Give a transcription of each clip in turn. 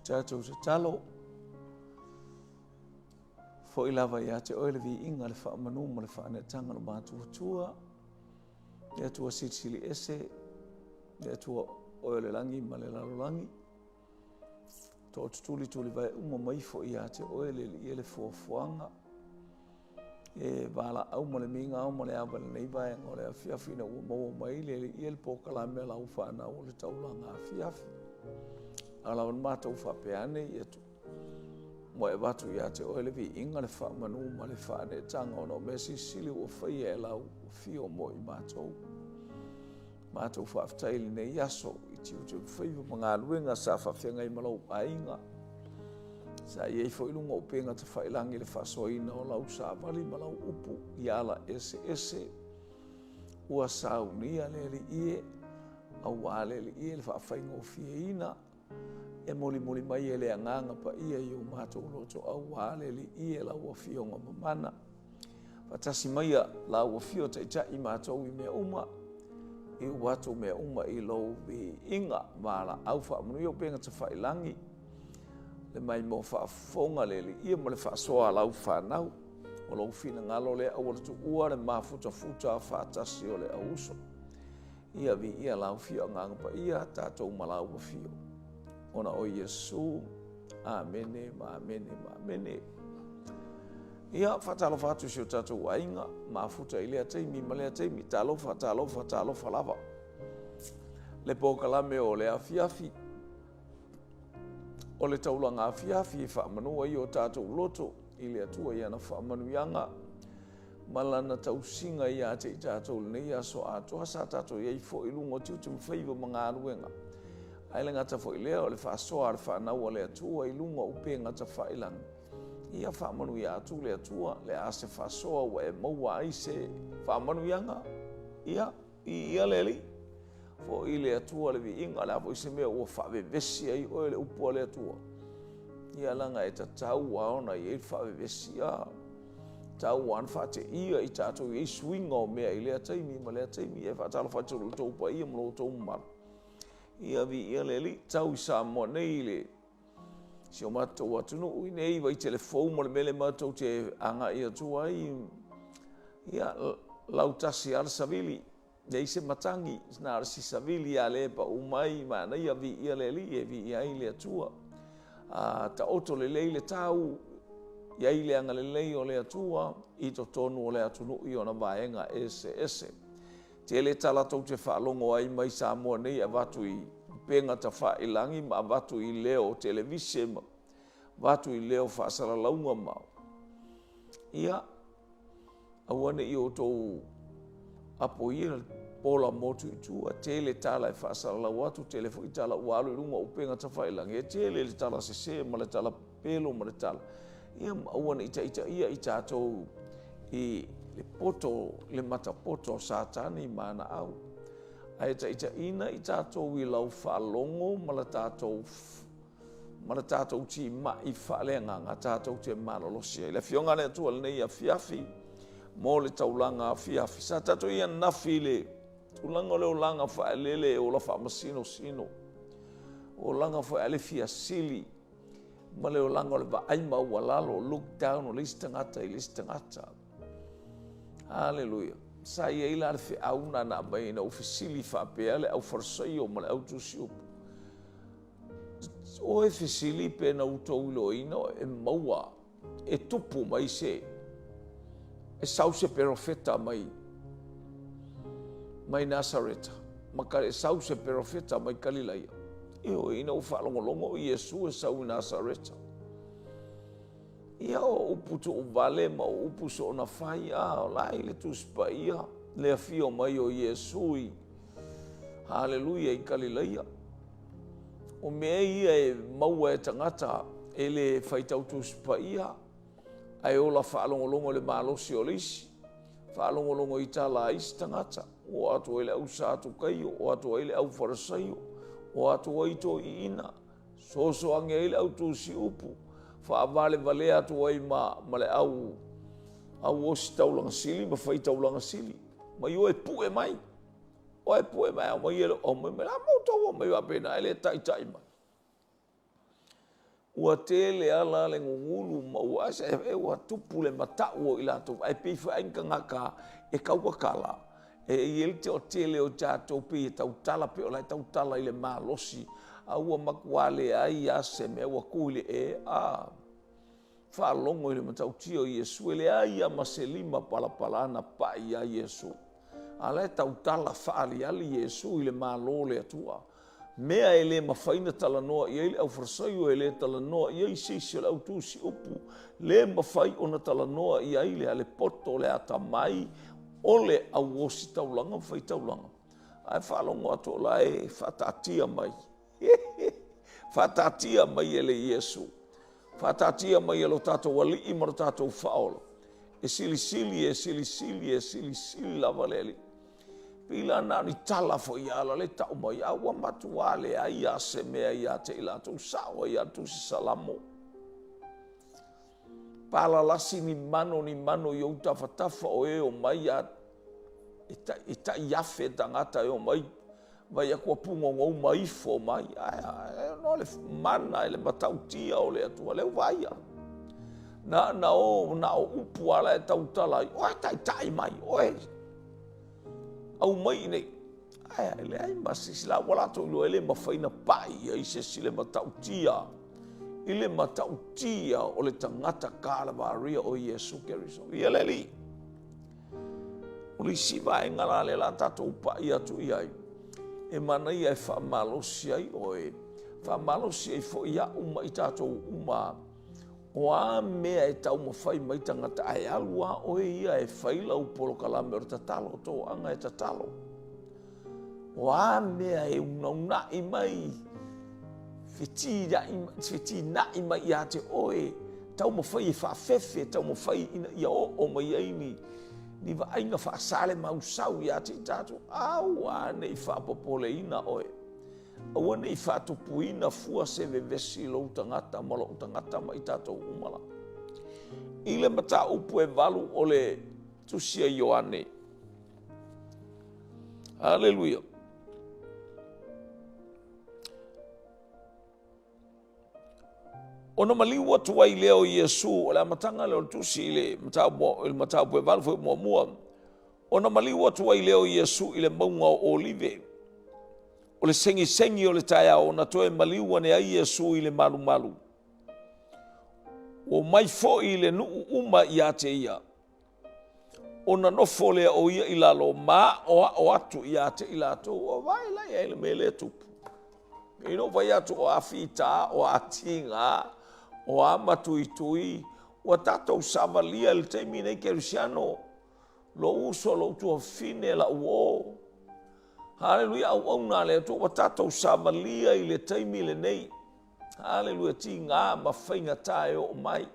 Se tatou tatalo, foi lava ia te oe le viiga, le faamanu ma le faaneetaga o le matuatua, le Atua Silisili Ese, le Atua oe o le lagi ma le lalolagi. Tootutuli tulivae uma mai ifo ia te oe le Alii e le fuafuaga e valaau ma le migao ma le ava i lenei vaega o le afiafi ina ua maua mai le Alii e le polokalame a lau fanau o le taulaga afiafi. A lava na matou faapea ane ia tu ua e avatu ia te oe le viiga, le faamanu ma le faaneetaga ona o mea silisili ua faia e lau afio mo i matou. Matou faafetai i lenei aso i tiute ma faiva ma galuega sa faafeagai ma lou aiga. Sa i ai foi luga o upega tafailagi i le faasoaina o lau savali ma lau upu i ala eseese ua saunia le Alii e, aua le Alii e le faafaigofieina e molimoli mai e le Agaga Paia i o matou loto aua le Alii e lau Afioga mamana. Faatasi maia lau Afio taitai matou i mea uma, iu atu mea uma i lou viiga valaau faamanuia upega tafailagi le maimoa faafofoga le Alii ma le faasoa a lau fanau. O lou finagalo lea aua le tuua le mafutafuta faatasi o le auuso. Ia viia lau Afio Agaga Paia tatou ma lau Afio. Ona o Iesu. Amene ma amene ma amene. Ia, faatalofa atu i si o tatou aiga, mafuta i lea taimi ma lea taimi. Talofa, talofa, talofa lava. Le polokalame o le afiafi, o le taulaga afiafi e faamanu ai o tatou loto i le Atua i ana faamanuiaga ma lana tausiga ia te i tatou lenei aso atoa sa tatou i ai foi i luga o tiute ma faiva ma galuega. Ae le gata foi lea o le faasoa a le fanau a le Atua i luga o upega tafailagi. Ia faamanuia atu le Atua, le a se faasoa ua e maua ai se faamanuiaga, ia, Viia le Alii, foi le Atua le viiga, le a foi se mea ua faavevesi ai oe le upu a le Atua. Ia leaga e tatau lava ona i ai le faavevesi, a tatau lava ona faateia i tatou i ai suiga o mea i lea taimi ma lea taimi. E faatalofa atu i lo outou paia ma lo outou mamalu. Ia viia le Alii, tau i Samoa nei le si o matou atunuu i nei vaitele fou ma le mea lea matou te agai atu ai, ia, lautasi lava le savili, leai se matagi, na o le si savili lava lea e pau mai, manaia, viia le Alii e viia ai le Atua. A taoto lelei le tau, i ai le agalelei o le Atua i totonu o le atunuu i ona vaega eseese. Tele tala tou te faalogo ai mai Samoa nei e avatu i upega tafailagi ma avatu i leo o televise ma avatu i leo faasalalauga ma ia aua ne i outou apoia le pola motu i tua. Tele tala e faasalalau atu, tele foi tala ua alu i luga o upega tafailagi, e tele le tala sese ma le tala pelo ma le tala. Ia ma aua ne i taitaia i tatou i le poto, le matapoto o Satani ma ana au. Ae taitaiina i tatou i lau faalogo ma la tatou ma le tatou timai faaleagaga tatou te malolosi ai. Le Afioga a le Atua lenei afiafi mo le taulaga afiafi. Sa tatou i ananafi i le tulaga o le olaga faaeleele e ola faamasinosino. Olaga foi a le fia sili ma le olaga o le vaai maualalo, look down o le isi tagata i le isi tagata. Haleluia. Sa i ai la le feau na na aumai ina ua fesili faapea le au Farisaio ma le au tusi upu. Oe fesili pe na outou iloaina e maua e tupu mai se e sau se perofeta mai mai Nasareta ma ka e sau se perofeta mai Kalilaia. Ioe, ina ua faalogologo o Iesu e sau i Nasareta. Ia o upu tuuvale ma o upu soona fai, a o la i le Tusi Paia le afio mai o Iesu i Haleluia i Kalilaia. O mea ia e maua e tagata e le faitau Tusi Paia, ae ola faalogologo i le malosi o le isi, faalogologo i tala a isi tagata, o atu ai le au Satukaio, o atu ai le au Farisaio, o atu ai toeaiina, sosoagi ai le au tusi upu, faavalevalea atu ai ma, ma le au, au osi taulaga sili ma fai taulaga sili. Mai o e pue mai. O e pue mai, au mai e, au mai, mai la moutou mai faapena, e le taitai mai. Ua tele a la le gugulu ma ua asa e ua tupu le mata'u o i latou ae pei foi ai ni tagata e tautatala e i ai le toatele o i tatou pei e tautala pei o la e tautala i le malosi a ua matuā leai a se mea ua tu i le e a faalogo i le matautia o Iesu e leai a ma se lima palapala na pa'i ia Iesu a la e tautala faaaliali Iesu i le Malo o le Atua. Mea e le mafai ona talanoa i ai le aufarisaio, e le talanoa i ai se isi o le au tusi upu, le mafai ona talanoa i ai le poto, le atamai o le au ositaulaga ma faitaulaga. Ae faalogo atu o la e faataatia mai, faataatia mai e le Iesu, faataatia mai e lo tatou Alii ma lo tatou Faaola, e silisili, e silisili, e silisili lava le Alii. Pei la na o ni tala foi ia ala le tau mai, a ua matuā leai lava se mea ia te i latou, sao ai lava le Tusi Salamo. Palalasi ni mano ni mano i ou tafatafa o e omai a e tai afe tagata e omai vai atu ua punonou ma ifo mai. Ae a, no le mana i le matautia o le Atua, lea ua vaaia. Na na o, na o upu lava la e tautala ai, oe taitai mai, oe aumai i inei. Ae a, e leai ma se isi la ua latou iloa e le mafai ona pai i ai se isi i le matautia, i le matautia o le tagata Kalavaria o Iesu Keriso. Ia le Alii. O le isi vaega la lea la tatou pai atu i ai, e manaia e faamalosi ai oe, faamalosi ai foi au ma i tatou uma, o a mea e taumafai mai tagata ae alu lava oe ia e fai lau polokalame o le tatalo, toaga e tatalo. O a mea e unauna'i mai, fetinai mai ia te oe, taumafai e faafefe, taumafai ina ia oo mai ai ni, ni vaaiga faasale-mausau ia te i tatou, aua ne i faapopoleina oe. Aua ne i faatupuina fua se vevesi i lou tagata ma lou tagata ma i tatou uma la. I le mataupu e valu o le tusi a Ioane, Aleluia. Ona maliu atu ai lea o Iesu, o le amataga lea o le tusi i le mataupu e valu foi muamua. Ona maliu atu ai lea o Iesu i le mauga o Olive. O le segisegi o le taeao ona toe maliu ane ai Iesu i le malumalu. Ua omai foi le nuu uma ia te ia. Ona nofo lea o ia i lalo ma aʻoaʻo atu ia te i latou. Ua vaai la i ai le mea lea e tupu. I lou vaai atu o a fita, o a tiga, o a matuitui, ua tatou savalia i le taimi nei kerisiano, lou uso, lou tuafafine, lau uo. Haleluia, auauna a le Atua, ua tatou savalia i le taimi lenei. Haleluia, tiga ma faigata e oo mai.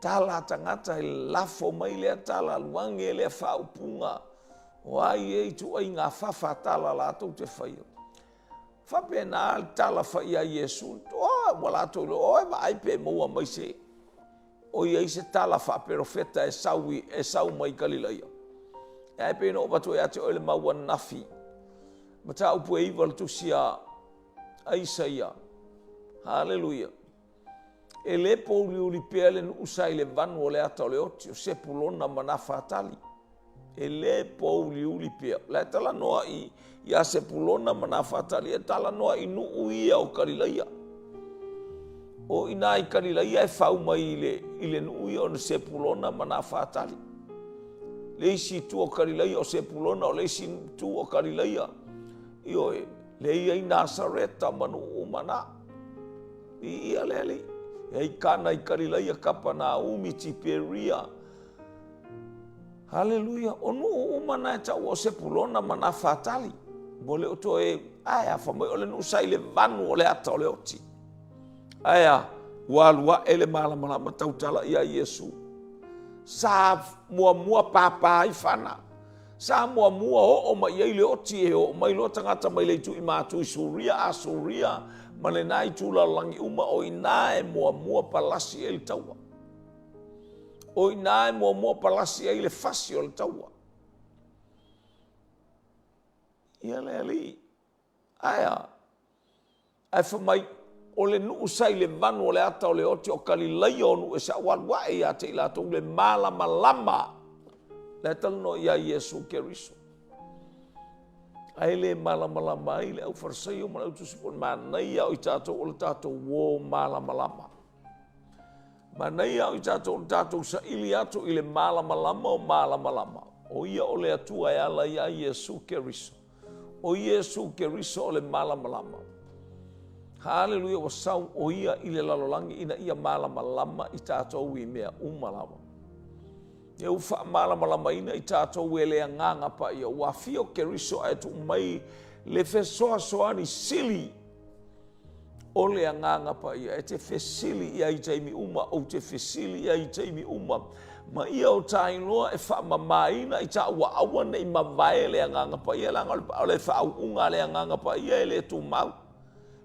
Tala a tagata e lafo mai lea tala, alu age lea faaupuga, o ai e ituaiga fafa tala latou te faia. Faapena le tala fai ia Iesu, oh, ua latou iloa, oh, e vaai pe maua mai se, o i ai se tala faaperofeta e sau, e sau mai Kalilaia. Ae pei na ou avatu ia te oe le mau ananafi, mataupu e iva le tusi a Isaia. Haleluia. E le pōuliuli pea le nuu sa i le vanu o le ata o le oti o Sepulona ma Nafatali. E le pōuliuli pea. La e talanoa i ia Sepulona ma Nafatali, e talanoa i nuu ia o Kalilaia. O i nā i Kalilaia e fau mai i le, i le nuu ia o Sepulona ma Nafatali. Le isi itu o Kalilaia o Sepulona, o le isi itu o Kalilaia, ioe, le ia i Nasareta ma nuu uma na. Viia le Alii. E ai Kana i Kalilaia, Kapanaumi, Tiperia. Haleluia. O nuu uma na e taua o Sepulona ma Nafatali. Ua le o toe, ae a, fai mai o le nuu sa i le vanu o le ata o le oti. Ae a, ua alu ae le malamalama tautala ia Iesu. Sa muamua pāpā ai fana. Sa muamua oo mai i ai le oti e oo mai loa tagata mai le itu i Matu i Suria, Asuria ma lena itu lalolagi uma, o i ina e muamua palasi ai le taua. O i ina e muamua palasi ai le fasi o le taua. Ia le Alii. Ae a? Ae fai mai, O le nuu sa i le vanu o le ata o le oti o Kalilaia o nuu ese a ua alu ae ia te i latou le malamalama. La e talanoa ia Iesu Keriso. Ae le malamalama ai le aufarisaio ma le autusi paia. Manaia o i tatou o le tatou uō malamalama. Manaia o i tatou o le tatou saili atu i le malamalama o malamalama. O ia o le Atua e ala iā Iesu Keriso. O Iesu Keriso o le malamalama. Haleluia, ua sau o ia i le lalolagi ina ia malamalama i tatou i mea uma lava. E ua faamalamalamaina i tatou e le Agaga Paia, ua afio Keriso ae tuu mai le fesoasoani sili o le Agaga Paia. E te fesili i ai i taimi uma, ou te fesili i ai i taimi uma, ma ia o ta iloa e faamamaina i ta ua aua ne i mavae le Agaga Paia, leaga o le faauuga a le Agaga Paia e le tumau.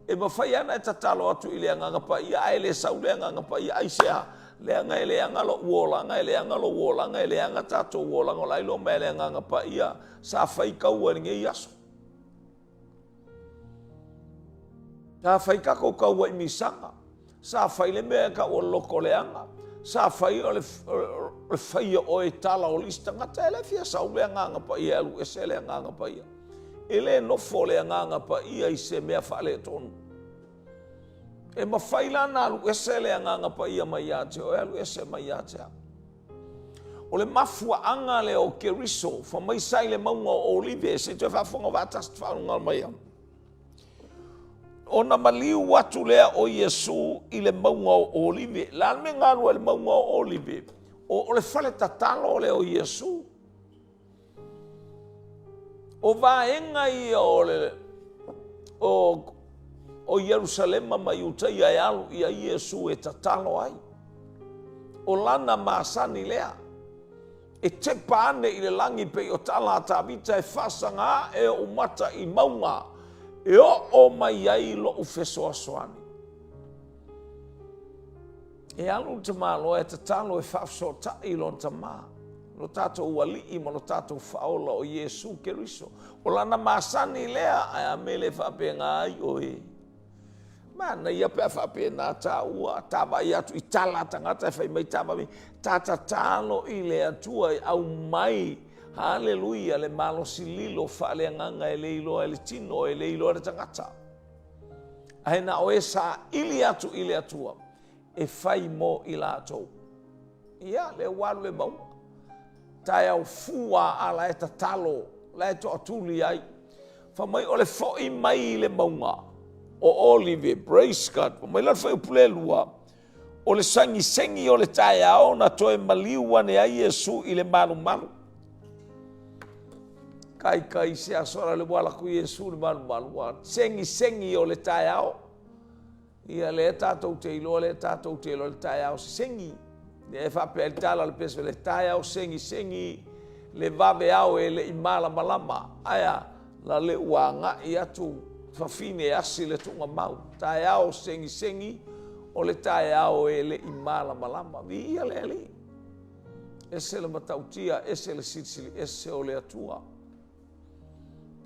E mafai lava ona e tatalo atu i le Agaga Paia ae le sau le Agaga Paia. Aisea? Leaga e leaga lou olaga, e leaga lou olaga, e leaga tatou olaga, o la e iloa mai e le Agaga Paia sa fai taua i lenei aso. Sa fai tatou taua i misaga, sa fai le mea e tau o le loto leaga, sa fai o le faia oe i tala o le isi tagata, e le fia sau le Agaga Paia e alu ese le Agaga Paia. E le nofo le Agaga Paia i se mea faaletonu. E mafai la ona alu ese le Agaga Paia mai ia te oe, alu ese mai ia te au. O le mafuaaga lea o Keriso, fai mai sa i le mauga o Olive, se i toe faafofoga faatasi te faalogo mai au. Ona maliu atu lea o Iesu i le mauga o Olive. Le a le mea na alu ai i le mauga o Olive? O le fale tatalo lea o Iesu. O vaega ia o le o, o Ierusalema ma Iutaia e alu i ai Iesu e tatalo ai. O lana masani lea. E tepa ane i le lagi pei o tala a Tavita e faasaga ae oʻu mata i mauga e oo mai ai loʻu fesoasoani. E alu le tamaloa e tatalo e faafesootai i lona Tama, lo tatou Alii ma lo tatou Faaola o Iesu Keriso. O lana masani lea, ae a mea e le faapena ai oe? Manaia pe a faapena taua, ta vaai atu i tala a tagata e fai mai ta vaai, ta tatalo i le Atua e aumai, haleluia, le malosi lilo faaleagaga e le iloa e le tino, e le iloa e le tagata. Ae na o e saili atu i le Atua e fai mo i latou. Ia, lea ua alu le mauga. Taeao fua a la e tatalo, la e toatuli ai. Fai mai o le foi mai i le mauga o Olive, praise God. Fai mai la le fuaiupu lea 2, o le sagisegi o le taeao na toe maliu ane ai Iesu i le malumalu. Kai kai se aso ala le ua alu atu Iesu i le malumalu, ua segisegi o le taeao. Ia lea tatou te iloa, lea tatou te iloa le taeao sesegi. Lea e faapea ai le tala a le pese, le taeao segisegi, le vaveao e le i malamalama. Ae a? La le ua agai atu fafine e asi le tuugamau. Taeao segisegi o le taeao e le i malamalama. Viia le Alii. Ese le matautia, ese le silisili ese o le Atua.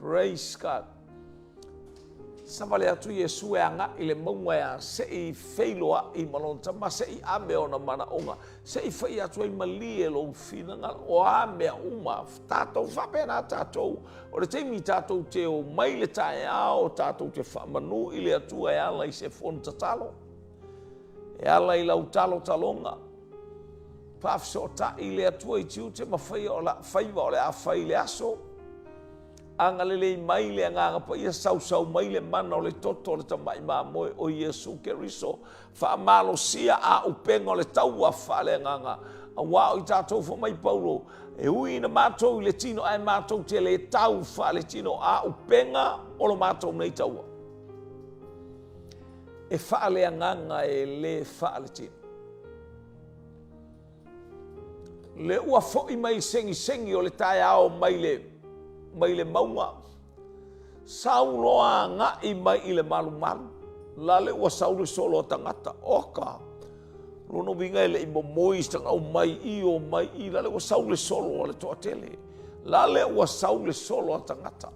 Praise God. Savali atu Iesu e agai i le mauga e a se i feiloai ma lona tama, se i ave ona manaoga, se i fai atu ai malie lou finagalo. O a mea uma, tatou faapena tatou, o le taimi tatou te o mai le taeao, tatou te faamanu i le Atua e ala i se fono tatalo, e ala i lau talotaloga, Faafesootai le Atua i tiute ma faiva o le a fai i le aso. Agalelei mai le Agaga Paia, sausau mai le mana o le toto o le Tamai Mamoe o Iesu Keriso. Faamalosia āupega o le taua faaleagaga, auā o i tatou, fai mai Paulo, e ui ina matou i le tino ae matou te le tau faaletino āupega o lo matou nei taua. E faaleagaga e le faaletino. Le ua foi mai segisegi o le taeao mai le, mai le mauga. Sau loa agai mai i le malumalu. La le ua sau le solo a tagata. Oka! Lona uiga e le i momoi se tagata, o mai i, o mai i. La le ua sau le solo a le toatele. La le ua sau le solo a tagata.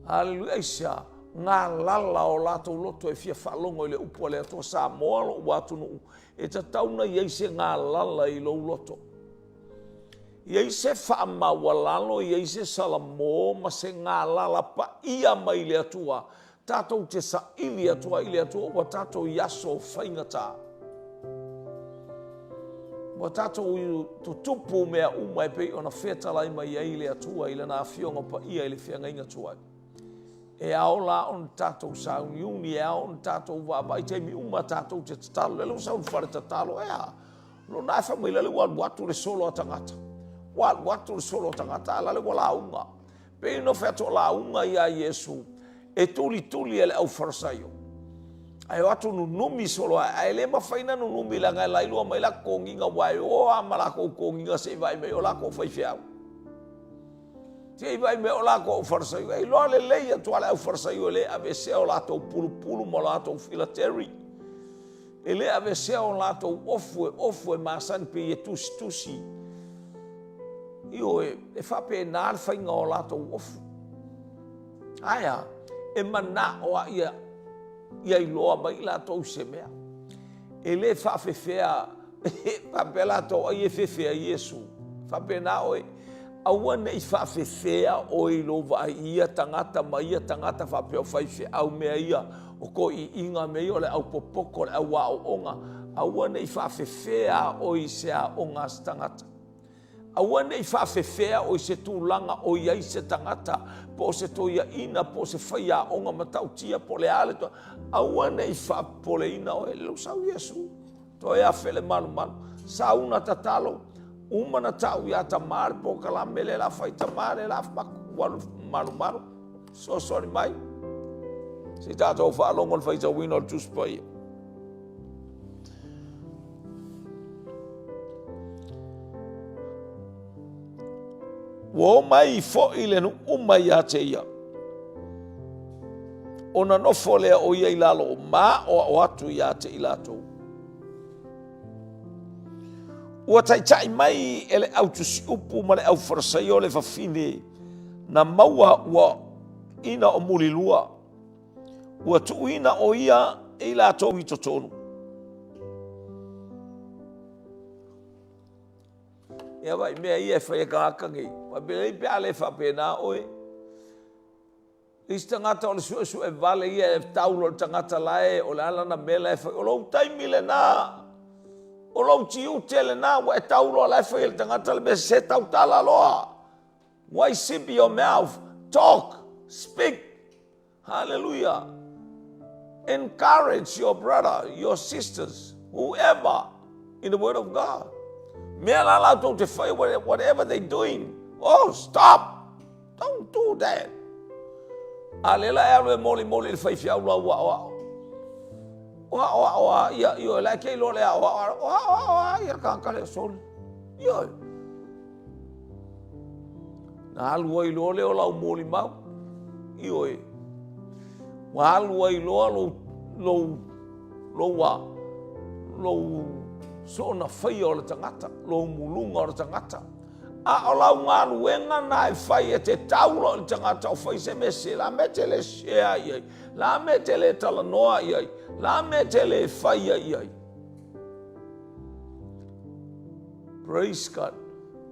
Aleluia, aisea? Galala o latou loto e fia faalogo i le upu a le Atua. Samoa lo'u atunuu, e tatau ona i ai se galala i lou loto. I ai se faamaualalo, i ai se salamo ma se galala paia mai le Atua, tatou te saili atu ai i le Atua ua tatou i aso faigata. Ua tatou tutupu mea uma e pei ona fetalai mai ai le Atua i Lana Afioga Paia i le feagaiga tuai. E ao la ona tatou sauniuni, e ao ona tatou vaavaai taimi uma tatou te tatalo. Lele ua sau i le fale tatalo, e a? Lona ae fai mai lale ua alu atu le solo a tagata. Ua alu atu le solo a tagata, a lale ua lauga. Pei ona fai atu o lauga iā Iesu e tulituli e le au Farisaio. Ae o atu nunumi solo ae, ae le mafai na nunumi leaga e lailua mai la totogiga ua e o a ma lakou totogiga se i vaai mai o lakou faifeau. Se i vaai mai o lakou au Farisaio. E iloa lelei atu a le au Farisaio e le aveesea o latou pulupulu ma o latou filateri. E le aveesea o latou ofu e ofu e masani pei e tusitusi. Ioe, e faapena le faiga o latou ofu. Ae a, e manao a ia, ia iloa mai i latou se mea. E le faafefea, faapea latou ai e fefea Iesu. Faapena oe, aua ne i faafefea oe i lou vaai i ia tagata ma ia tagata faapea o faifeau mea ia, o toeaiina mea ia o le au popoto, o le au aooga. Aua ne i faafefea oe i se aoga a se tagata. Aua ne i faafefea oe i se tulaga o i ai se tagata, po o se toeaina, po o se faiaoga matautia, po o le a le to... Aua ne i faapopoleina oe. Lea ua sau Iesu, toe afe le malumalu, sau na tatalo, uma na tau iā Tamā le polokalame lea la fai Tamā lea la ua alu malumalu. Fesoasoani mai. Se i tatou faalogo le faitauina o le Tusi Paia. Ua o mai foi le nuu uma ia te ia. Ona nofo lea o ia i lalo ma aʻoaʻo atu ia te i latou. Ua taitai mai e le au tusiupu ma le au Farisaio le fafine na maua ua ina o mulilua. Ua tuuina ʻo ia e i latou i totonu. Ia vaai mea ia e fai e tagata nei. Lelei pe a le faapena oe. Isi tagata o le suesue vale ia e tau loa i le tagata la e o le a lana mea la e fai. O lou taimi lena. O lou tiute lena ua e tau loa la e fai e le tagata le mea sese tautala loa. Why zip your mouth? Talk, speak. Hallelujah. Encourage your brother, your sisters, whoever in the word of God. Mea la latou te fai, whatever they doing. Oh, stop. Don't do that. A lea la e alu e molimoli i le faifeau lau aoao. O aoao a ia, ioe, la e te iloa le aoao. O aoao a ia le tagata lea soli. Ioe. Na alu ai loa lea o lau molimau. Ioe. Ua alu ai loa lou, lou, lou, a, lou soona faia o le tagata, lou muluga o le tagata. A o lau galuega na e fai e te tau loa i le tagata o fai se mea sese, la mea e te le share i ai, la mea e te le talanoa i ai, la mea e te le faia i ai. Praise God.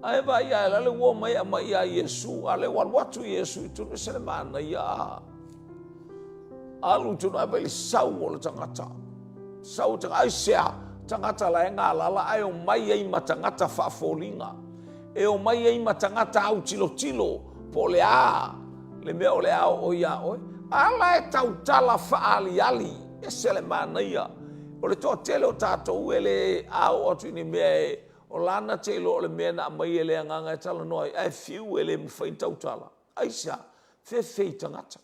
Ae vaai ae la le ua mai aumai iā Iesu, a le ua alu atu Iesu i totonu, ese le manaia a. Alu i totonu ae vaai le sau o le tagata. Sau o le tagata, aisea? Tagata la e galala ae omai ai ma tagata faafoliga. E omai ai ma tagata autilotilo po o le a le mea o le a oo iā oe. A la e tautala faaaliali, ese le manaia. O le toatele o tatou e le a oo atu i ni mea e o lana te iloa o le mea na aumai e le agaga e talanoa ai, ae fiu e le mafai ona tautala. Aisea? Fefei tagata.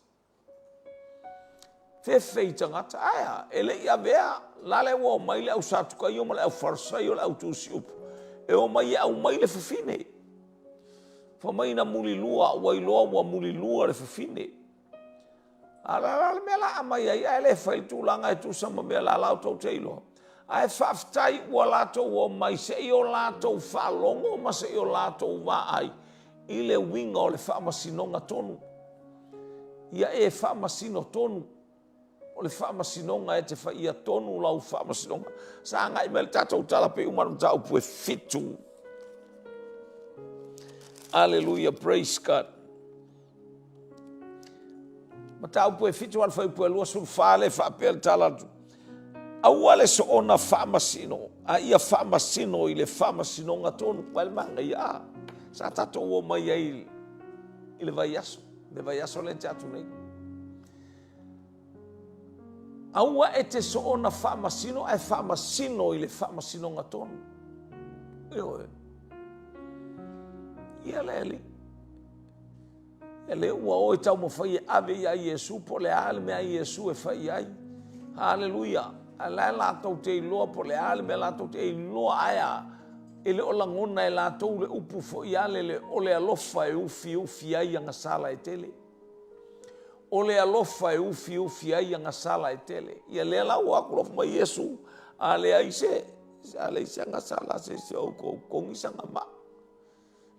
Fefei tagata. Ae a, e le i avea, la le ua omai le au Satukaio ma le au Farisaio, le au Tusiupu, e omai e aumai le fafine. Fai mai na mulilua, ua iloa ua mulilua le fafine. A la la le mea la aumai ai, ae le fai le tulaga e tusa ma mea la la outou te iloa. Ae faafetai ua latou omai se i o latou faalogo ma se i o latou vaai i le uiga o le faamasinoga tonu. Ia e faamasino tonu. O le faamasinoga e te faia tonu lau faamasinoga. Sa agai mai le tatou tala pei uma le mataupu e fitu. Aleluia, praise God. Mataupu e fitu a le fuaiupu e 24 le faapea le tala atu. Aua le soona faamasino, a ia faamasino i le faamasinoga tonu. Vai le manaia, a, sa tatou o mai ai i le vaiaso, le vaiaso lea te atu nei. Aua e te soona faamasino ae faamasino i le faamasinoga tonu. Ioe. Ia le alii. Ia lea ua o e taumafai e ave iā Iesu po o le a le mea a Iesu e fai ai. Haleluia. A la e latou te iloa po o le a le mea latou te iloa ae a e le o lagona e latou le upu foi a le o le alofa e ufiufi ai agasala e tele. O le alofa e ufiufi ai agasala e tele. Ia lea la ua atu loa mai Iesu, a leai se, a leai se agasala a se isi o outou, togi sana maa.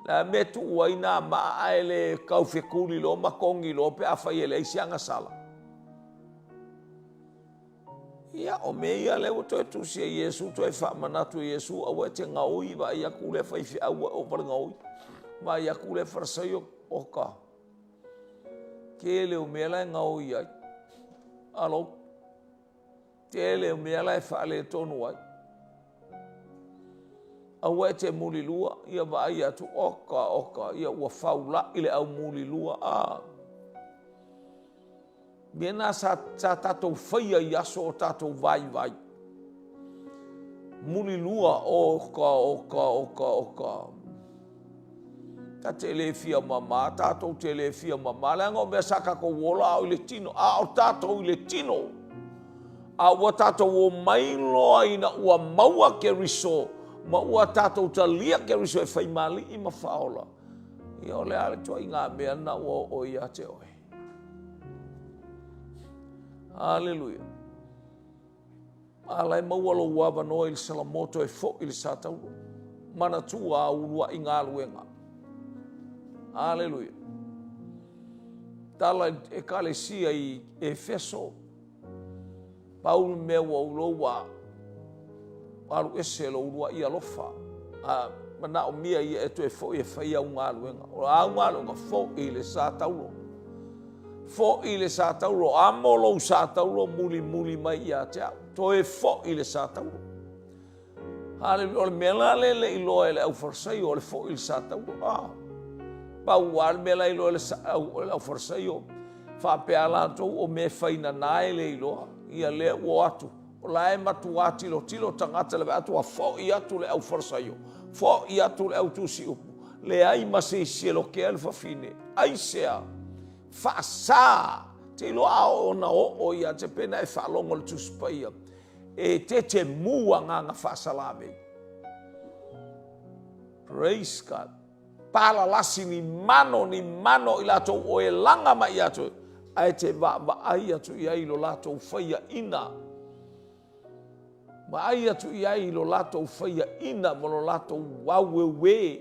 Le a mea e tuu ai nā maa ae le taufetuli loa ma togi loa pe afai e leai se agasala. Ia, o mea ia lea ua toe tusi e Iesu, toe faamanatu e Iesu, aua e te gaoi, vaai atu lea faifeau ua e ova le gaoi. Vaai atu lea Farisaio, oka. Tele o mea la e gaoi ai. Alo. Tele o mea la e faaletonu ai. Aua e te mulilua, ia vaai atu, oka, oka, ia ua faula'i le au mulilua, a. Mea na sa, sa tatou faia i aso o tatou vaivai. Mulilua, oka, oka, oka, oka. Ta te le fia mama, tatou te le fia mama, leaga o mea sa tatou ola a o i le tino, a o tatou i le tino. A ua tatou omai loa ina ua maua Keriso, ma ua tatou talia Keriso e fai ma Alii ma Faaola, ia o le a le ituaiga mea lena ua oo ia te oe? Aleluia. A la e maua lou avanoa i le Salamoa toe foi i le Satauro. Manatua au uluai galuega. Aleluia. Tala i Ekalesia i Efeso, pau le mea ua ou iloa ua alu ese lou uluai alofa, a manaomia ia e toe foi e fai au galuega. O au galuega, foi i le Satauro. Foi i le Satauro, amo lou Satauro mulimuli mai ia te au. Toe foi i le Satauro. Haleluia. O le mea la lea e le i iloa e le aufarisaio, o le foi i le Satauro. Ah. Pau lava le mea la e iloa e le aufarisaio, faapea latou o mea e fai nana e le iloa. Ia lea ua o atu, o la e matuā tilotilo tagata le vaai atu ua foi atu le aufarisaio, foi atu le autusiupu, leai ma se isi e lokea le fafine. Aisea? Faasa! Te iloa a oo ona oo ia te pena e faalogo le Tusi Paia, e tetemu agaga faasalavei. Praise God. Palalasi ni mano, ni mano i latou o e laga mai ia te oe, ae te vaavaai atu i ai i lo latou faiaina. Vaai atu i ai i lo latou faiaina ma lo latou aueuē,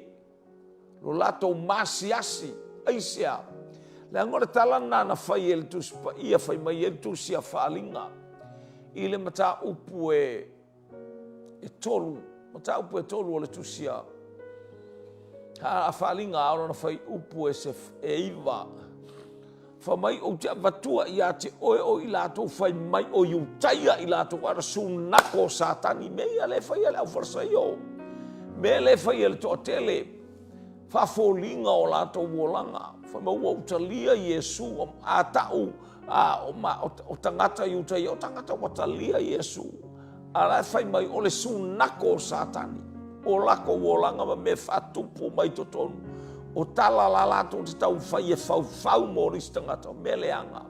lo latou maasiasi. Aisea? Leaga o le tala lena na fai e le Tusi Paia, fai mai ai le Tusi a Faaliga i le mataupu e e tolu, mataupu e tolu o le Tusi a a Faaliga, a o lona fuaiupu e se e iva. Fai mai ou te avatua ia te oe o i latou fai mai o Iutaia i latou, a o le sunako o Satani. Mea ia lea e fai e le aufarisaio, mea lea e fai e le toatele, faafoliga o latou olaga. Fai mai ua ou talia Iesu, a ta'u a o tagata Iutaia, o tagata ua talia Iesu, a la e fai mai o le sunako o Satani, o lakou olaga ma mea faatupu mai totonu, o tala la latou te taumafai e faufau mo le isi tagata, o mea leaga.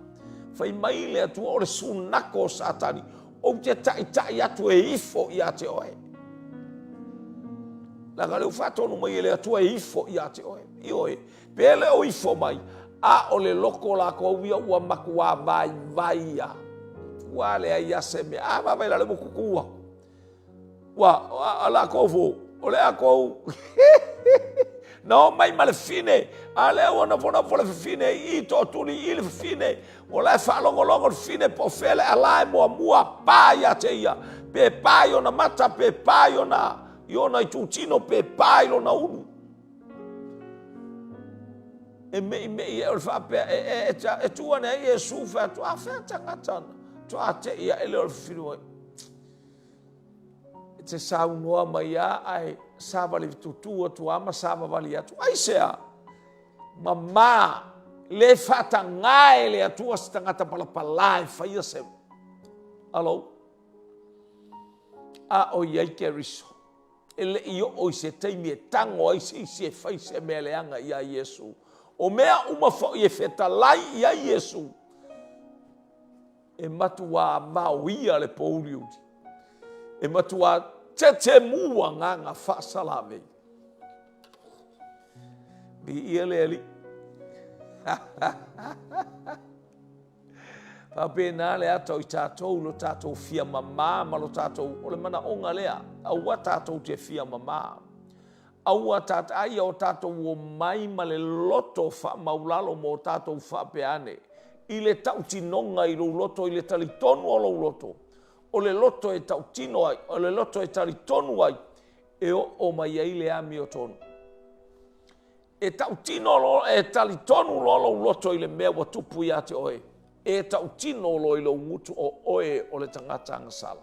Fai mai le Atua o le sunako o Satani, ou te taitai atu e ifo ia te oe. Leaga o lea ua faatonu mai e le Atua e ifo ia te oe. Ioe, Pe le o ifo mai, a o le loko o lakou ia ua matuā vaivai ia. Ua leai a se mea. A vaavaai la lea ua tutu atu. Ua, a lakou fo, o le a kou. Na omai ma le fafine, a lea ua nofonofo le fafine i i, tootuli i i le fafine. O la e faalogologo le fafine po o fea le ala e muamua pa ia te ia, pe pa i ona mata, pe pa i ona, i ona itutino, pe pa i lona ulu. E meʻimeʻi e o le faapea, e, e, e, e tu ane ai Iesu fai atu, a fea tagata na, toa te i aʻe lea o le fafine ua E te saunoa mai a ae savali tutū atu a ma savavali atu. Aisea? Mamā, le faatagā e le Atua se tagata palapalā e faia se alo. A o i ai Keriso, e le i oo i se taimi e tago ai se isi e fai se mea leaga iā Iesu. O mea uma foi e fetalai i ai Iesu, E matuā vaoia le pōuliuli. E matuā tetemu agaga faasalavei. Viia le Alii. Faapena le ata o i tatou lo tatou fia mamā ma lo tatou, o le manaoga lea, aua tatou te fia mamā. Aua tātou, a ia o tatou omai ma le loto faamaulalo mo tatou faapea ane, i le tautinoga i lou loto, i le talitonu o lou loto, o le loto e tautino ai, o le loto e talitonu ai, e oo mai ai le amiotonu. E tautino loa, e talitonu loa lou loto i le mea ua tupu ia te oe, e tautino loa i lou gutu o oe o le tagata agasala.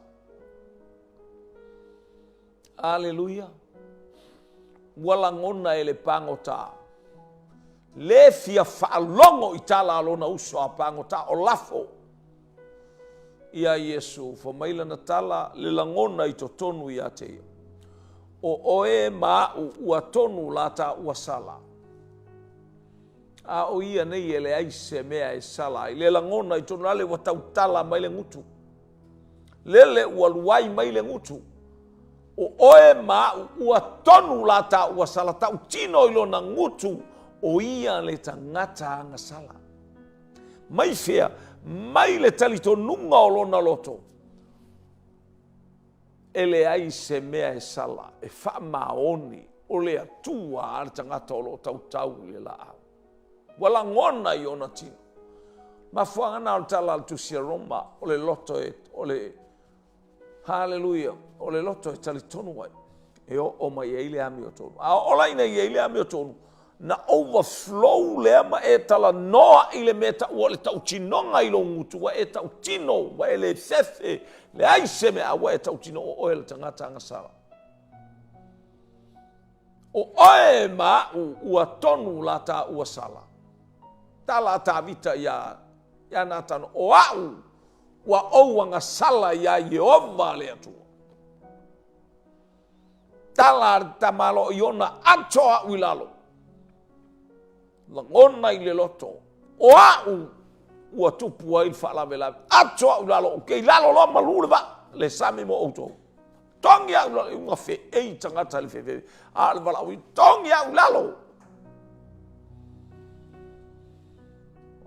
Aleluia! Ua lagona e le pagota le fia faalogo i tala a lona uso a pagota o lafo iā Iesu. Fai mai lana tala, le lagona i totonu ia te ia, O oe ma aʻu ua tonu la taua sala. A o ia nei e leai se mea e sala ai. Le lagona i totonu, lale ua tautala mai le gutu. Lele ua luai mai le gutu. O oe ma aʻu ua tonu la taua sala, tautino i lona gutu, o ia le tagata agasala. Mai fea? Mai le talitonuga o lona loto. E leai se mea e sala, e faamaoni o le Atua a le tagata o lo o tautau i le laau. Ua lagona i ona tino. Mafuaaga na o le tala a le Tusi a Roma, o le loto e, o le, haleluia, o le loto e talitonu ai, e oo mai ai le amiotonu. A oo la ina i ai le amiotonu, na overflow lea ma e talanoa i le mea taua o le tautinoga i lou gutu, ua e tautino, ua e le fefe, leai se mea, a ua e tautino o oe le tagata agasala. O oe ma aʻu ua tonu la taua sala. Tala a Tavita iā, iā Natano, o aʻu ua ou agasala iā Ieova le Atua. Tala a le tamaloa Iona, ato aʻu i lalo. Lagona i le loto, o aʻu ua tupu ai le faalavelave. Ato aʻu i lalo, ou te i lalo loa malu le vaa, le sami mo outou. Togi au i lalo, iuga feei tagata i le fefe, a o le valaau, togi au i lalo.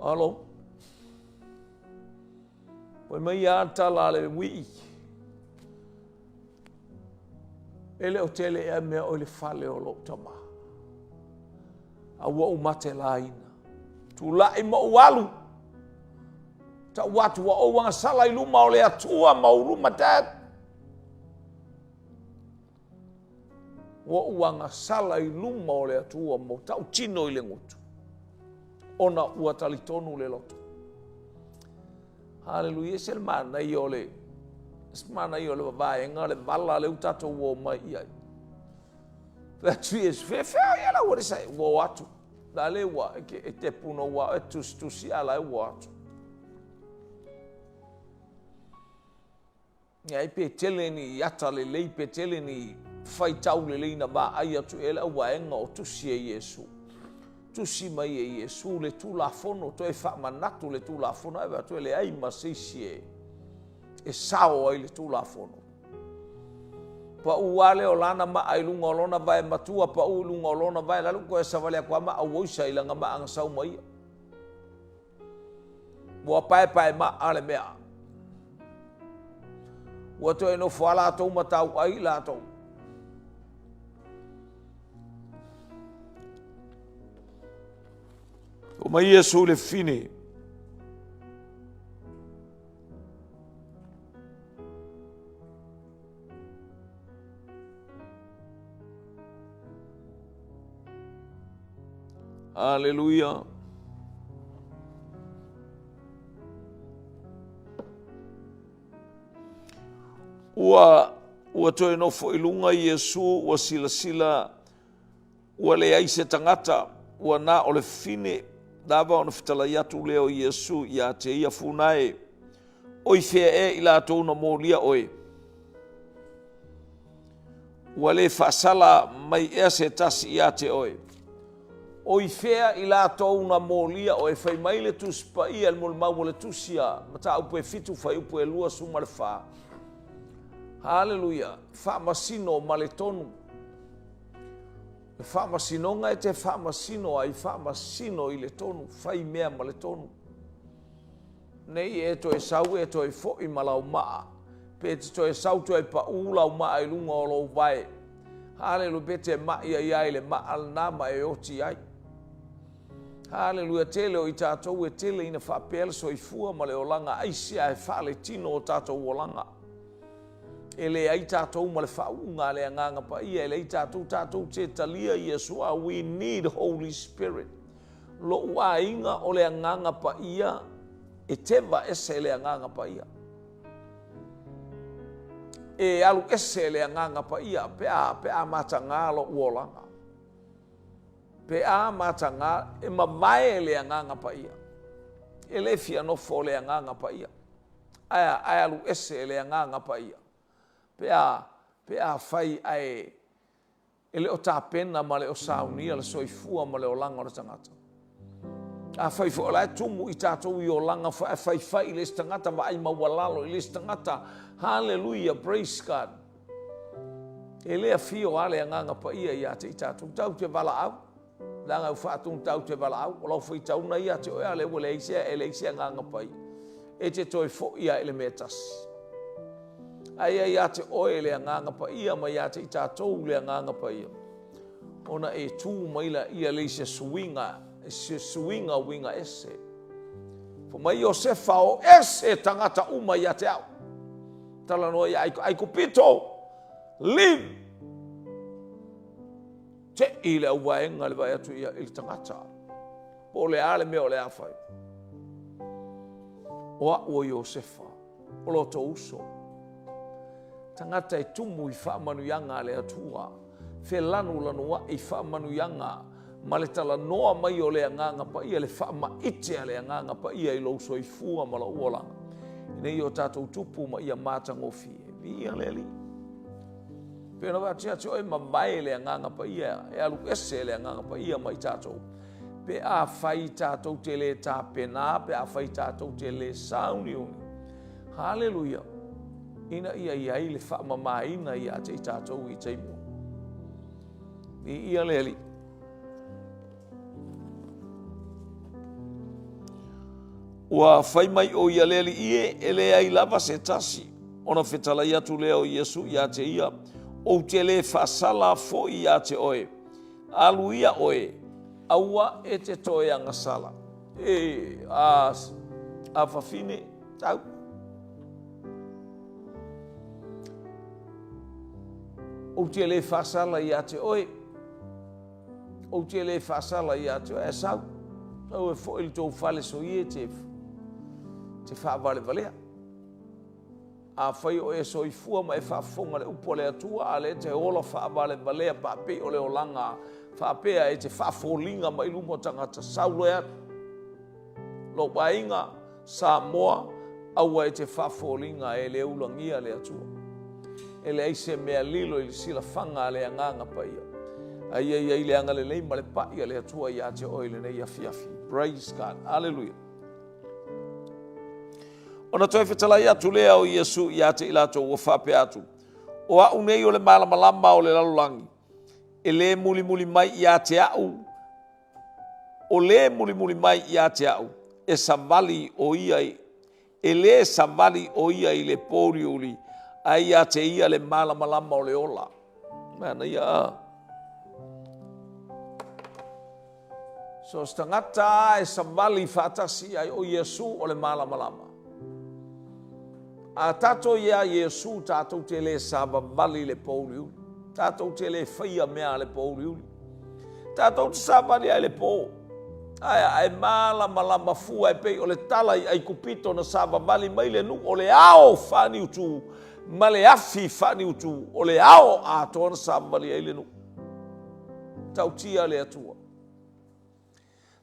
Alo. Fai mai a tala a le wii. E le o tele ea mea o i le fale o lou tama. A ua ou matelaina. Tulai ma ou alu. Tau atu ua ou agasala i luma o le Atua ma ou luma, Dad. Ua ou agasala i luma o le Atua ma ou tautino i le gutu. Ona ua talitonu le loto. Haleluia, ese le manaia o le ese le manaia o le vaega le vala lea ua tatou o mai i ai. Fai atu Iesu, Fea ia la ua sa ua o atu. La le ua e ke e te puno ua e tusitusi a la e ua atu. Ia ai pe tele ni ata lelei, pe tele ni faitau lelei na vaai atu i ai le auvaega o tusi e Iesu. Tusi mai e Iesu le Tulafono, toe faamanatu le Tulafono, ae vaai atu e leai ma se isi e, e sao ai le Tulafono. Pau lava lea o lana maa i luga o lona vae matua, pau i luga o lona vae, lalo toe savali atu lava ma auoisa i lana maa na sau ma ia. Ua paepae maa le mea. Ua toe nofo a latou ma tauai latou. Fai mai Iesu i le fine. Aleluia. Ua, ua toe nofo i luga Iesu, ua silasila, ua leai se tagata, ua na o le fine, lava ona fetalai atu lea o Iesu ia te ia funa e, O i fea ea i latou na molia oe? Ua le faasala mai ea se tasi ia te oe? O i fea i latou na molia oe? Fai mai le Tusi Paia i le molimau o le Tusi a Mataupu e 7 fuaiupu e 24. Haleluia! Faamasino ma le tonu. Le faamasinoga e te faamasino ai, faamasino i le tonu, fai mea ma le tonu. Nei e toe sau e toe foʻi ma lau maa, pe te toe sau toe paʻū lau maa i luga o lou vae. Haleluia, pe te maʻi ai ai le maa lena ma e oti ai. Haleluia, tele o i tatou e tele ina faapea le soifua ma le olaga aisea e faaletino o tatou olaga. E leai tatou ma le faauuga a le Agaga Paia, e leai tatou, tatou te talia Iesu, we need Holy Spirit. Loʻu aiga o le Agaga Paia e teva ese le Agaga Paia. E alu ese le Agaga Paia pe a, pe a matagā loʻu olaga. Pe a matagā, e mavae le Agaga Paia. E le fia nofo le Agaga Paia. Ae a, ae alu ese le Agaga Paia. Pe a, pe a fai ae E le o tapena ma le o saunia le soifua ma le olaga o le tagata. Afai foi o la e tumu i tatou i olaga foi ae faifai i le isi tagata, vaai maualalo i le isi tagata. Haleluia, praise God. E le afio lava le Agaga Paia ia te i tatou. Tau te valaau. Leaga e faatonu tau te valaau. O lau faitauna ia te oe a lea ua leai se, e leai se Agaga Paia. E te toe foi lava i le mea tasi. Aia ia te oe le Agaga Paia ma ia te i tatou le Agaga Paia. Ona e tū mai laia le i se suiga, se suiga uiga ese. Fai mai Iosefa o ese tagata uma ia te au. Talanoa ia Aikupito, leave! Tei le auvaega le vaai atu ia i le tagata. Po o le a le mea o le a fai. O a'u o Iosefa, o lo tou uso. Tagata e tumu i faamanuiaga a le Atua, felanulanuaʻi i faamanuiaga ma le talanoa mai o le Agaga Paia, le faamaite a le Agaga Paia i lou soifua ma lou olaga, ina ia o tatou tupu ma ia matagofie. Viia le Alii. Pei ona vaai atu oe, mavae le Agaga Paia, e alu ese le Agaga Paia mai tatou. Pe afai tatou te le tapena, pe afai tatou te le sauniuni. Haleluia! Ina ia i ai le faamamaina ia te i tatou i taimi. Viia le Alii. Ua fai mai ʻo ia le Alii e, e leai lava se tasi. Ona fetalai atu lea o Iesu ia te ia, Ou te le faasala foi ia te oe. Alu ia oe, aua e te toe agasala. E, a, a fafine, tau. Ou te le faasala ia te oe. Ou te le faasala ia te oe. Ae sau, sau e foi i le tou fale soia te, te faavalevalea. Afai o e soifua ma e faafofoga le upu a le Atua, a lea e te ola faavalevalea faapei o le olaga faapea e te faafoliga mai luma o tagata, sau loa e alu. Lou aiga, Samoa, aua e te faafoliga e le ulagia le Atua. E leai se mea lilo i le silafaga a le Agaga Paia. A ia i ai le agalelei ma le pai a le Atua ia te oe i lenei afiafi. Praise God. Hallelujah. Ona toe fetalai atu lea o Iesu ia te i latou ua faapea atu, O a'u nei o le malamalama o le lalolagi, e le mulimuli mai ia te a'u, o le mulimuli mai ia te a'u, e savali ʻo ia i, e le savali ʻo ia i le pōuliuli, ae ia te ia le malamalama o le ola. Manaia a. So o se tagata lava e savali faatasi i ai, o Iesu o le malamalama. A tatou iā Iesu, tatou te le savavali i le pōuliuli. Tatou te le faia mea a le pōuliuli. Tatou te savali ai i le pō. Ae a e malamalama fua e pei o le tala i Aikupito na savavali mai le nuu o le ao faaniutu ma le afi faaniutu o le ao atoa na savavali ai le nuu. Tautia le Atua.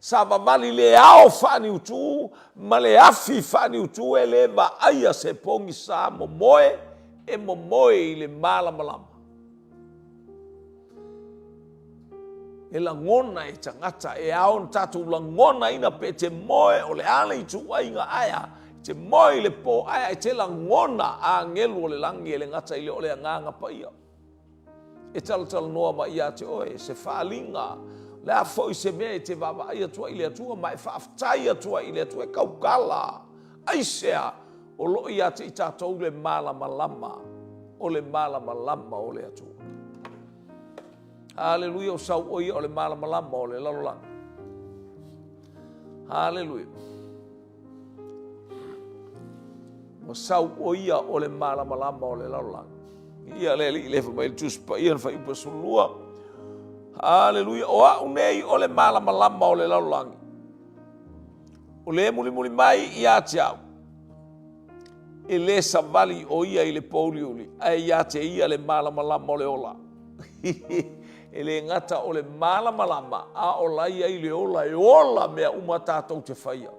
Savavali le ao faaniutu ma le afi faaniutu e le vaaia se pogisa momoe e momoe i le malamalama. E lagona e tagata, e ao ona tatou lagonaina pe te moe o le a le ituaiga ae a, te moe i le pō ae a, e te lagona agelu o le lagi e le gata i lea o le agaga paia. E talatalanoa mai ia te oe se faaaliga, le a foi se mea e te vaavaai atu ai i le Atua ma e faafetai atu ai i le Atua, e tautala aisea o lo o ia te i tatou le malamalama o le malamalama o le Atua. Haleluia, o sau o ia o le malamalama o le lalolagi. Haleluia. Ua sau o ia o le malamalama o le lalolagi. Ia le alii le mai le Tusi Paia na fuaiupu 12. Haleluia, o au nei o le malamalama o le lalolagi. O le mulimuli mai ia te au, e le savali o ia i le pōuliuli, ae ia te ia le malamalama o le ola. e le gata o le malamalama, a o la ia i le ola, e ola mea uma tatou te faia.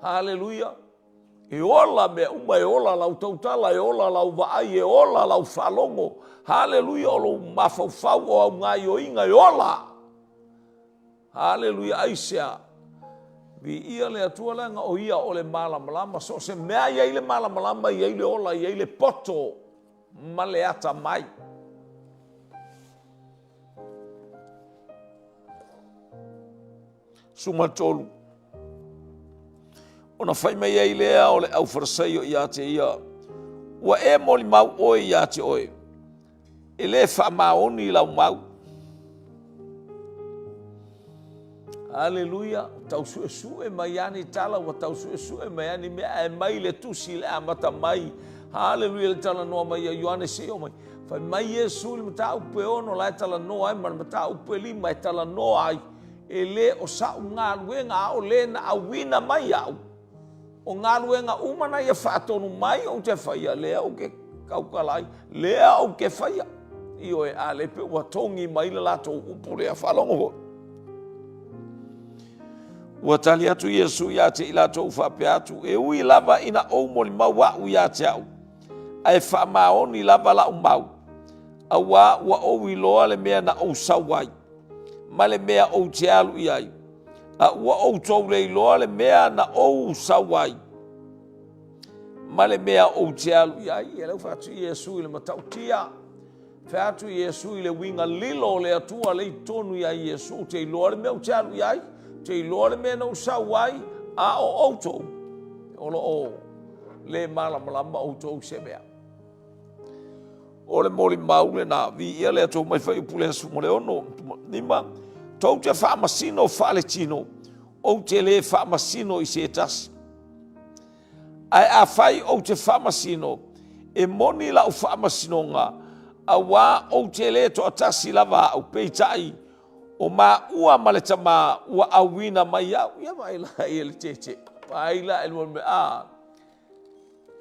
Haleluia! E ola mea uma, e ola lau tautala, e ola lau vaai, e ola lau faalogo. Haleluia, o lou mafaufau, o au gaioiga, e ola. Haleluia, aisea? Viia le Atua leaga o ia o le malamalama. So o se mea i ai le malamalama, i ai le ola, i ai le poto ma le atamai. 13. Ona fai mai ai lea o le au Farisaio ia te ia, Ua e molimau oe ia te oe, e le faamaoni lau mau. Aleluia, tau suesue mai lava ni tala, ua tau suesue mai lava ni mea, ae mai le tusi le amata mai. Aleluia, le talanoa mai ia Ioane se i oo mai. Fai mai Iesu i le mataupu e 6 la e talanoa ai ma le mataupu e 5 e talanoa ai, e le o sa'u galuega a o le na auina mai au. O galuega uma na ia faatonu mai ou te faia, lea ou te tautala ai, lea ou te faia. Ioe, a le pe ua togi mai le latou upu lea, faalogo foi. Ua tali atu Iesu ia te i latou faapea atu, e ui lava ina ou molimau a'u ia te a'u, ae faamaoni lava la'u mau, auā ua ou iloa le mea na ou sau ai, ma le mea ou te alu i ai, a ua outou le iloa le mea na ou sau ai, ma le mea ou te alu i ai. Ia lea ua fai atu Iesu i le matautia, fai atu Iesu i le uiga lilo o le Atua lea i totonu ia Iesu, ou te iloa le mea ou te alu i ai, ou te iloa le mea na ou sau ai, a o outou, o lo o le malamalama outou i se mea. O le molimau lena, viia le Atua mai fuaiupu le 16, 5, tou te faamasino faaletino, ou te le faamasino i se tasi. Ae afai ou te faamasino, e moni la'u faamasinoga, auā ou te le toatasi lava a'u, peitai, o maua ma le Tamā ua auina mai a'u. Ia vaai la i le tete, vaai la i le mea, a,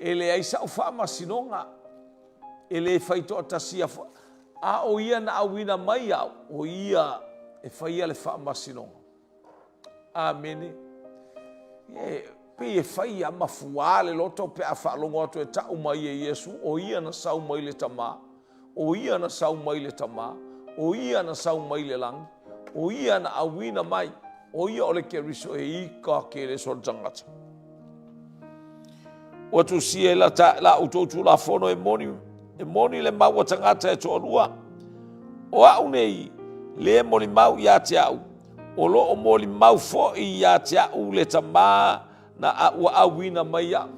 e leai sa'u faamasinoga, e le fai toatasia foi, a o ia na auina mai a'u, o ia e faia le faamasinoga. Amene. E pei e fai a mafuā le loto pe a faalogo atu e ta'u mai e Iesu, o ia na sau mai le Tamā, o ia na sau mai le Tamā, o ia na sau mai le lagi, o ia na auina mai, o ia o le Keriso e ika keleso le tagata. Ua tusia i la, ta, la outou tulafono e moni, e moni le mau a tagata e toalua. O a'u nei, le molimau ia te a'u, o lo o molimau foi ia te a'u le Tamā na ua auina mai a'u.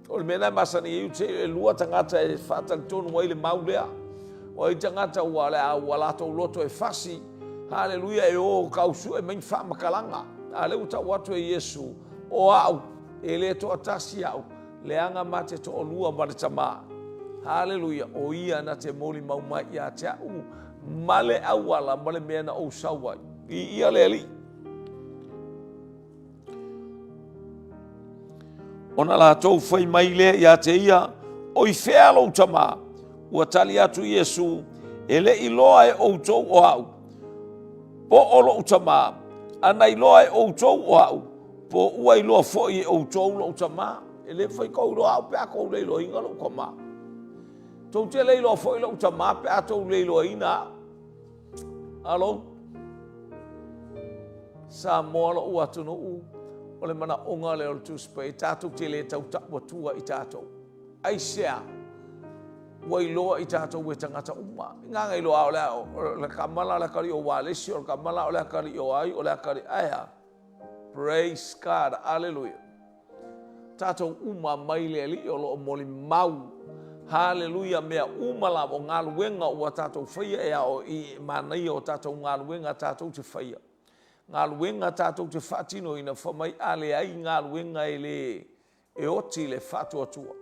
O le mea lena e masani ai, e lua tagata e faatalitonu ai le mau lea. O ai tagata ua, le a, ua latou loto e fasi, Haleluia, e o tau sue mai ni faamatalaga. A o lea ua tau atu e Iesu, O au, e le toatasi au, leaga ma te toalua ma le Tama. Haleluia, o ia na te molimau mai ia te au ma le auala ma le mea na ou sau ai. Viia le Alii. Ona latou fai mai lea ia te ia, O i fea lou tama? Ua tali atu Iesu, E le i loa e outou o au, po o lou tama, a na iloa e outou o au, po ua iloa foi e outou lou tama. E le mafai tou iloa au pe a tou le iloaina lou tama. Tou te le iloa foi lou tama pe a tou le iloaina au. Alo. Samoa lou atunuu, o le manaoga lea o le Tusi Paia, tatou te le tautau atua i tatou. Aisea? Ua iloa i tatou e tagata uma. Inā na iloa o le, o le kamala o le atalii o Walesi, o le kamala o le atalii o ai, o le atalii, aea? Praise God, aleluia. Tatou uma mai le Alii o lo o molimau. Haleluia, mea uma lava o galuega ua tatou faia e ao i manaia o tatou galuega tatou te faia. Galuega tatou te faatinoina, fai mai a leai galuega e le e oti le faatuatua.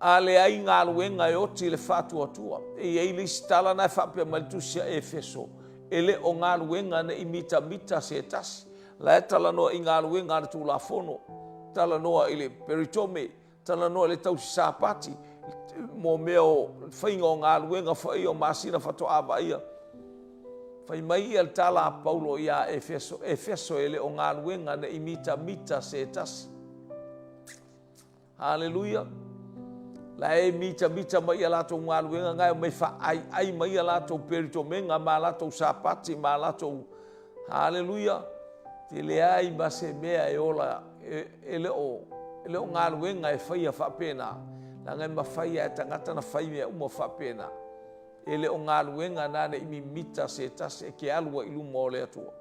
A leai galuega e oti le faatuatua. E i ai le isi tala na e faapea mai le tusi a Efeso, e le o galuega ne i mitamita se tasi. La e talanoa i galuega a le Tulafono, talanoa i le peritome, talanoa i le tausi Sapati, mo mea o faiga o galuega foi o masina faatoa vaaia. Fai mai ia le tala a Paulo iā Efeso, Efeso e le o galuega ne i mitamita se tasi. Haleluia! La e mitamita mai ia latou galuega na e omai faaaiai mai ia latou peritomega ma latou sapati ma latou Haleluia! Te leai ma se mea e ola e, e le o e le o galuega e faia faapena, leaga e mafai lava e tagata na fai mea uma faapena. E le o galuega na ne i mimita se tasi e ke alu ai i luma o le Atua.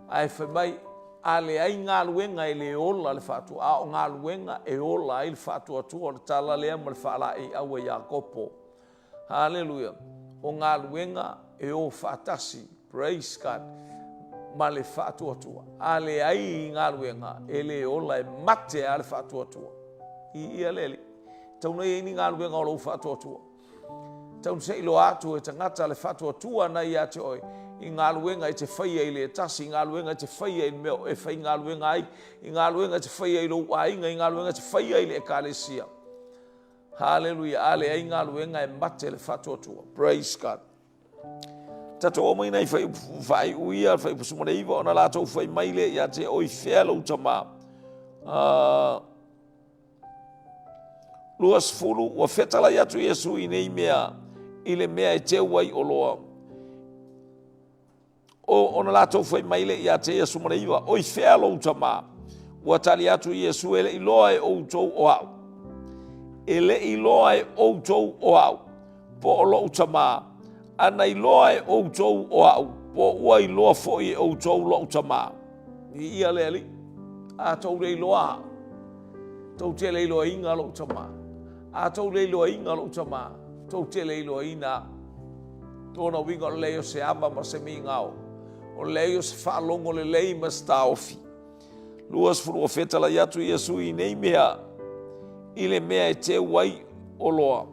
Ae fai mai, a leai galuega e le ola le faatua, a o galuega e ola ai le faatuatua o le tala lea ma le faalaeiau a Iakopo. Haleluia! O galuega e o faatasi, praise God, ma le faatuatua. A leai galuega, e le ola, e mate lava le faatuatua. I ia le Alii. Tau na i ai ni galuega o lou faatuatua. Tau se i iloa atu e tagata le faatuatua na ia te oe i galuega e te faia i le tasi, i galuega e te faia i le mea e faigaluega ai, i galuega e te faia i lou aiga, i galuega e te faia i le ekalesia. Haleluia! A leai galuega e mate le faatuatua. Praise God. Tatou oo mai nai faaiu ia, fuaiupu 19, ona latou fai mai lea ia te oe, fea lou tama? 20, ua fetalai atu Iesu i nei mea i le mea e teu ai oloa. O, ona latou fai mai lea ia te ia 19, O i fea lou tama? Ua tali atu Iesu, e le i loa e outou o au. E le i loa e outou o au, po o lou tama. A na iloa e outou o au, po ua iloa foi e outou lou tama. Viia le Alii. A tou le iloa au, tou te le iloaina lou tama. A tou le iloaina lou tama, tou te le iloaina au. Lona uiga o le leai o se ava ma se migao, o le leai o se faalogo lelei ma se taofi. 20 ua fetalai atu Iesu i nei mea i le mea e teu ai oloa,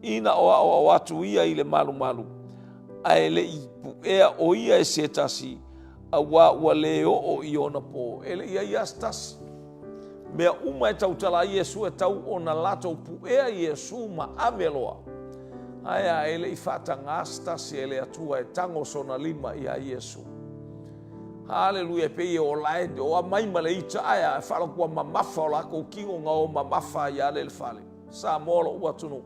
ina o aoao atu ia i le malumalu, ae le i puea o ia e se tasi, auā ua le oo i ona pō. E le i ai lava se tasi. Mea uma e tautala ai Iesu e tau ona latou puea Iesu ma ave loa. Ae a e le i faatagā se tasi e le Atua e tago sona lima iā Iesu. Haleluia, e pei e ola e oa mai ma le ita, ae a e faalogo ua mamafa o lakou kino na o mamafa ai lea i le fale. Samoa loʻu atunuu.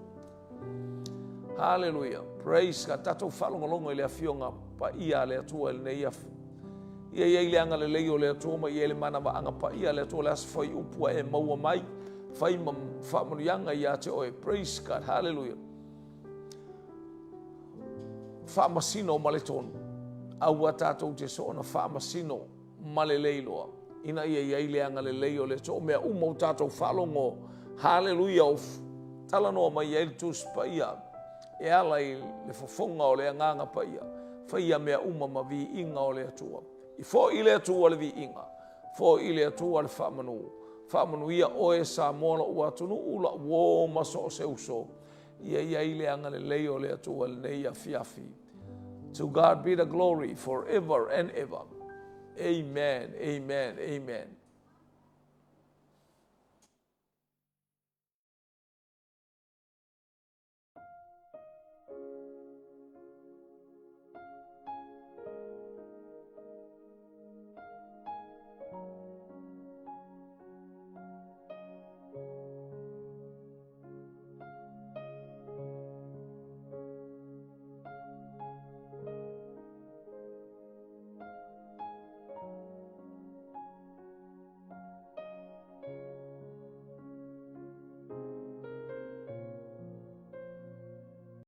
Haleluia. Praise God. Tatou faalogologo i le Afioga Paia a le Atua i lenei afu. Ia i ai le agalelei o le Atua ma ia i ai le manavaaga paia a le Atua, le aso fuaiupu a e maua mai, fai ma faamanuiaga ia te oe. Praise God. Haleluia. Faamasino ma le tonu. Aua tatou te soona faamasino ma le le iloa, ina ia i ai le agalelei o le Atua. O mea uma ua tatou faalogo, haleluia, o talanoa mai ai le Tusi Paia. E ala i le fofoga o le Agaga Paia, faia mea uma ma viiga o le Atua. I fo'i i le Atua le viiga, fo'i i le Atua le faamanu. Faamanuia oe Samoa lo'u atunuu, la'u uō ma so o se uso. Ia i ai le agalelei o le Atua i lenei afiafi. To God be the glory forever and ever. Amen, amen, amen.